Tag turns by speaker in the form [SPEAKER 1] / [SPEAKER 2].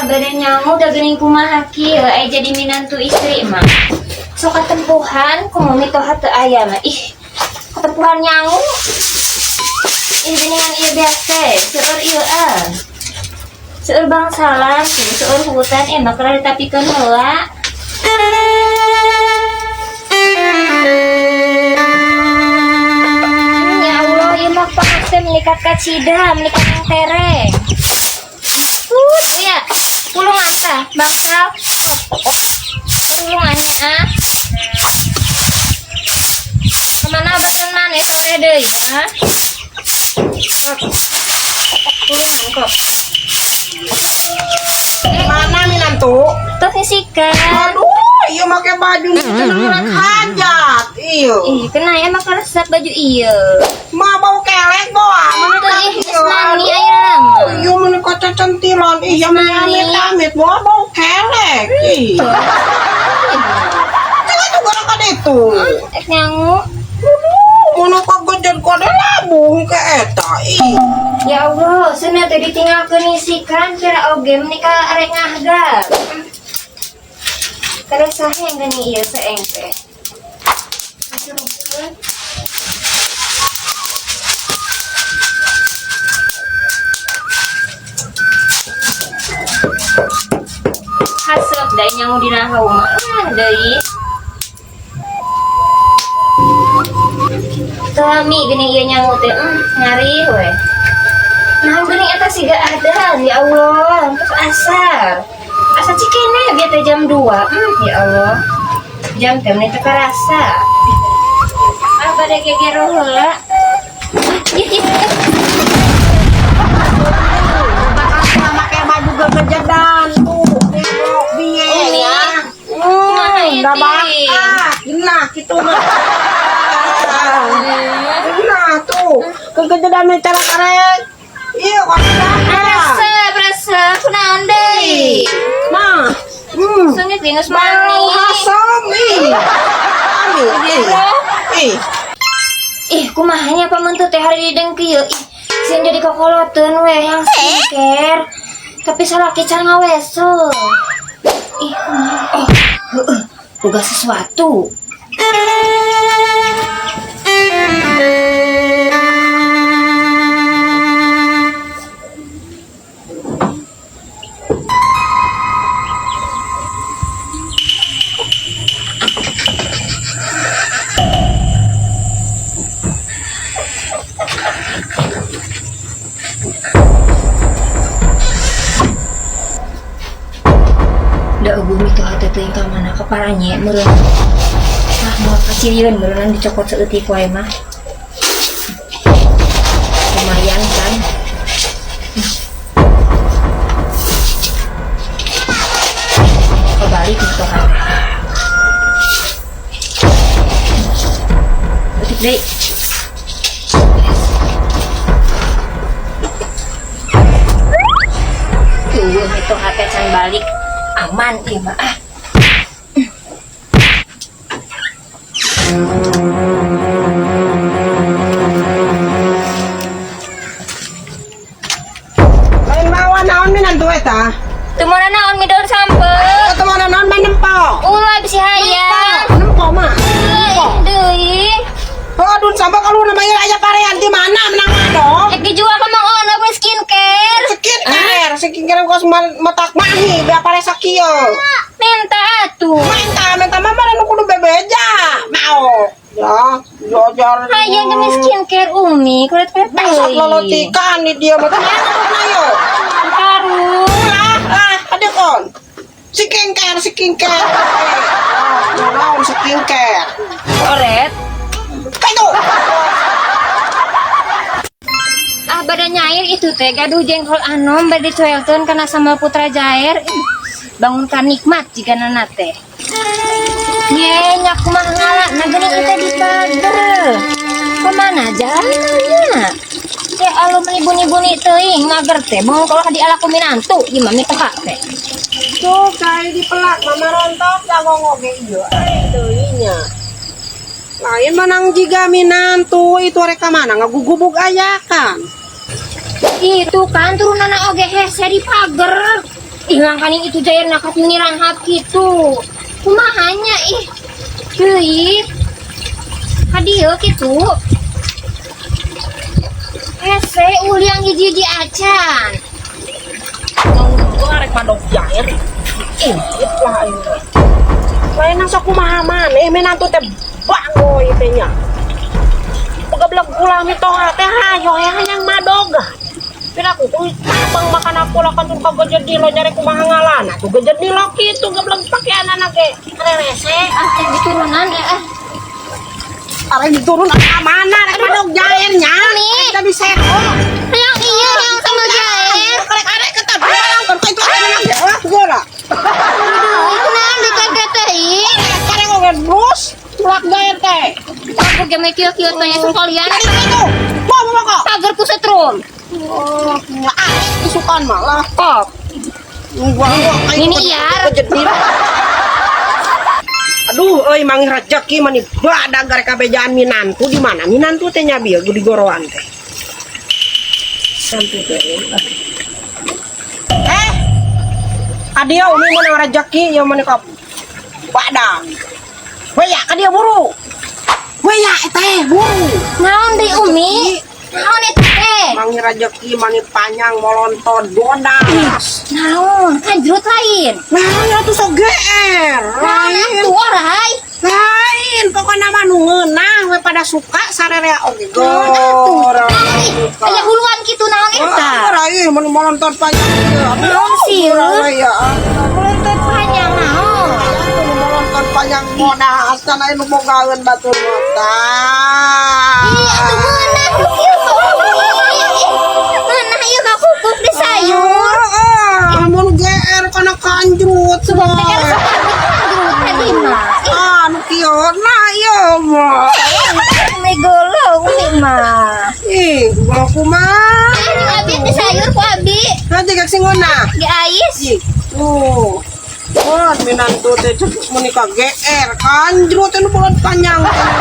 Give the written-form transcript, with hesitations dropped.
[SPEAKER 1] Bade nyangu da geuning kumaha kieu aya jadi minantu istri mah. Sok katempuhan kumaha mitoha teu aya mah. Ih, katempuhan nyangu. Ih, geuningan ieu biasa, seueur ieu ah. Seueur bangsalan, seueur hutan mah keur ditapikeun heula. Ya Allah, ieu mah teh menikat kacida, menikat yang tereng. Ya, pulungan tah, bangsal. Pulungannya ah. Kemana batan mana sore deui ya? Pulungan kok.
[SPEAKER 2] Mana minantu?
[SPEAKER 1] Tos ngisikan.
[SPEAKER 2] Aduh, iya make baju cenah rek hajat. Iya.
[SPEAKER 1] Ih, kena ya mah resep baju ieu.
[SPEAKER 2] Ma bau kelek boa, mana
[SPEAKER 1] Tuh, ih, geus mani aya mah.
[SPEAKER 2] Iya, mana kaca centilan. Iya, mana amit-amit boa bau kelek. Ih. Jangan juga kan itu.
[SPEAKER 1] Ek nyangu.
[SPEAKER 2] Mana kagejan kode labung ke eta. Ih.
[SPEAKER 1] Ya Allah, cenah teh ditinggalkeun ngisikan kira oge menikah arek ngahgal. Terus saha yang geuning ieu seeng teh? Disuruhkeun. Haseup da nyangu dina haum mah deui. Tami geuning ieu nyangu teh, ngarih we. Nah, geuning eta siga adan, ya Allah, terus asar. Asa cikene biar teh jam 2. Ya Allah. Jam teh meni teu karasa. Ah, bade gegero heula. Ih, ih, ih.
[SPEAKER 2] Bakal make baju gegejedan tuh. Tengok bieu
[SPEAKER 1] Umi.
[SPEAKER 2] ya.
[SPEAKER 1] Kumaha ieu
[SPEAKER 2] Udah
[SPEAKER 1] teh?
[SPEAKER 2] bakat. Nah, kitu mah. Nah, tuh. Kegejedan mah cara karek. Iya, kok
[SPEAKER 1] Resep, resep, kunaon deui?
[SPEAKER 2] Nah,
[SPEAKER 1] Sengit ge geus
[SPEAKER 2] bau
[SPEAKER 1] mani.
[SPEAKER 2] hasem ih. Ami, ih. Ih.
[SPEAKER 1] Ih, kumaha nya pamantu teh hari dideng kieu. Ih, sieun jadi kokoloteun we yang skincare. Tapi salaki can ngawesel. Ih, kumaha? Oh, heueuh, boga sesuatu. Da eueuh mitoha teh teuing ka mana kaparanye meureun. Ah, moal kacirian meureun dicokot saeutik wae mah. Lumayan kan. Kebalik mitoha teh. Eutik deui. Eueuh mitoha teh can balik. Aman ieu mah ah.
[SPEAKER 2] Lain mawa naon minantu eta?
[SPEAKER 1] Teu moal naon midol sampeu.
[SPEAKER 2] Teu moal naon mah nempo.
[SPEAKER 1] Ulah bisi hayang.
[SPEAKER 2] Nempo mah.
[SPEAKER 1] Deui, deui.
[SPEAKER 2] Oh, aduh sampai kalau namanya aya parean di mana menang mado?
[SPEAKER 1] Ek dijual ka Mang Ono we skincare.
[SPEAKER 2] Skincare, skincare kos matak mahi bea pare sakieu.
[SPEAKER 1] Minta atuh.
[SPEAKER 2] Minta, minta mah mana nu kudu bebeja. Mau. Ya, jajar.
[SPEAKER 1] Hayang demi skincare Umi, kulit kulit
[SPEAKER 2] Besok lolotikan di dia mah mana yo.
[SPEAKER 1] Karu.
[SPEAKER 2] Lah, lah, ada kon. Skincare, skincare. Oh, naon skincare.
[SPEAKER 1] Oret.
[SPEAKER 2] Kayu.
[SPEAKER 1] Ah, badan nyair itu teh gaduh jengkol anom bade dicoelkeun kana sambal Putra Jair. Bangunkan nikmat jika nana teh. Ye, nya kumaha ngala nah geuning ieu teh di pager. Kemana jalannya? Ya Allah meni buni-buni teuing mager teh. Bangun kalau di ala ku minantu ieu mah mitoha teh.
[SPEAKER 2] Tuh kai dipelak mama rontok jagong oge ieu. Teuingnya. Lain menang jiga minantu itu rek ka mana ngagugubug ayakan.
[SPEAKER 1] Itu kan turunana oge hese di pager. Ih, Ih, mangkaning itu jair nakat ngiranghap kitu. Kumaha nya ih. Deui. Ka dieu kitu. Hese uliang hiji-hiji acan.
[SPEAKER 2] Gua arek madog jair. Intip lah aing. Lain sok kumaha maneh minantu teh bangoy teh nya. Pegeblek ulah mitoha teh hayo hayang madog. Piraku kuy tabang makan aku lah kan ka gede lo nyari kumaha ngalana tuh gede lo kitu geblek pakaianana ge. Rerese.
[SPEAKER 1] Ah, teh diturunan ya ah.
[SPEAKER 2] Arek diturun ka mana rek madog jair nya.
[SPEAKER 1] Umi.
[SPEAKER 2] Tadi seko.
[SPEAKER 1] Hayang iya hayang sama jair.
[SPEAKER 2] Karek arek ketep balangkeun ka itu aya ge. Ah, geura.
[SPEAKER 1] Aduh, kunaon di teh teh ih.
[SPEAKER 2] Karek oge brus, tulak jair teh.
[SPEAKER 1] Aku ge kieu-kieu teh sekalian.
[SPEAKER 2] Tadi itu. Mau mau kok.
[SPEAKER 1] Pagar ku setrum.
[SPEAKER 2] Oh, nggak ah, isukan malah.
[SPEAKER 1] Kok.
[SPEAKER 2] Gua gua
[SPEAKER 1] Ini iyar.
[SPEAKER 2] Aduh, euy manggih rezeki mani badag garek kabejaan minantu di mana? Minantu teh nya bieu di goroan teh. Minantu teh. Eh. Ka dieu umi meunang rezeki ieu mani ka badag. Weh ya ka dieu buru. Weh ya teh buru.
[SPEAKER 1] Naon deui Umi? Naon itu teh?
[SPEAKER 2] Manggih rezeki mani panjang molonton bodas.
[SPEAKER 1] Naon? Kanjrut lain.
[SPEAKER 2] Nah, ya tuh sok GR.
[SPEAKER 1] Naon
[SPEAKER 2] Lain.
[SPEAKER 1] atuh orai?
[SPEAKER 2] Lain, pokoknya mah nu ngeunah we pada suka sarerea oge.
[SPEAKER 1] Naon atuh? Ih, aya huluan kitu naon eta?
[SPEAKER 2] Ora ih mun molonton panjang ieu.
[SPEAKER 1] Naon sih?
[SPEAKER 2] Ya.
[SPEAKER 1] Molonton panjang naon?
[SPEAKER 2] Anu molonton panjang bodas kan aya nu bogaeun batur mah.
[SPEAKER 1] Ih, atuh meunah nu kieu mah Umi. Ih, meunah ieu kakukup di sayur.
[SPEAKER 2] Heeh, mun GR kana kanjrut.
[SPEAKER 1] Sugan teh kan sok abi kanjrut tadi mah. Ih,
[SPEAKER 2] Ah, nu kieu nah ieu mah.
[SPEAKER 1] Umi geuleuh Umi mah.
[SPEAKER 2] Ih, gua kumaha?
[SPEAKER 1] Aduh, abi di sayur ku abi.
[SPEAKER 2] Nanti gak sing ngeunah.
[SPEAKER 1] Ge ais.
[SPEAKER 2] Tuh. Wah, minantu teh cek menikah GR kanjrut nu bolon panjang teh.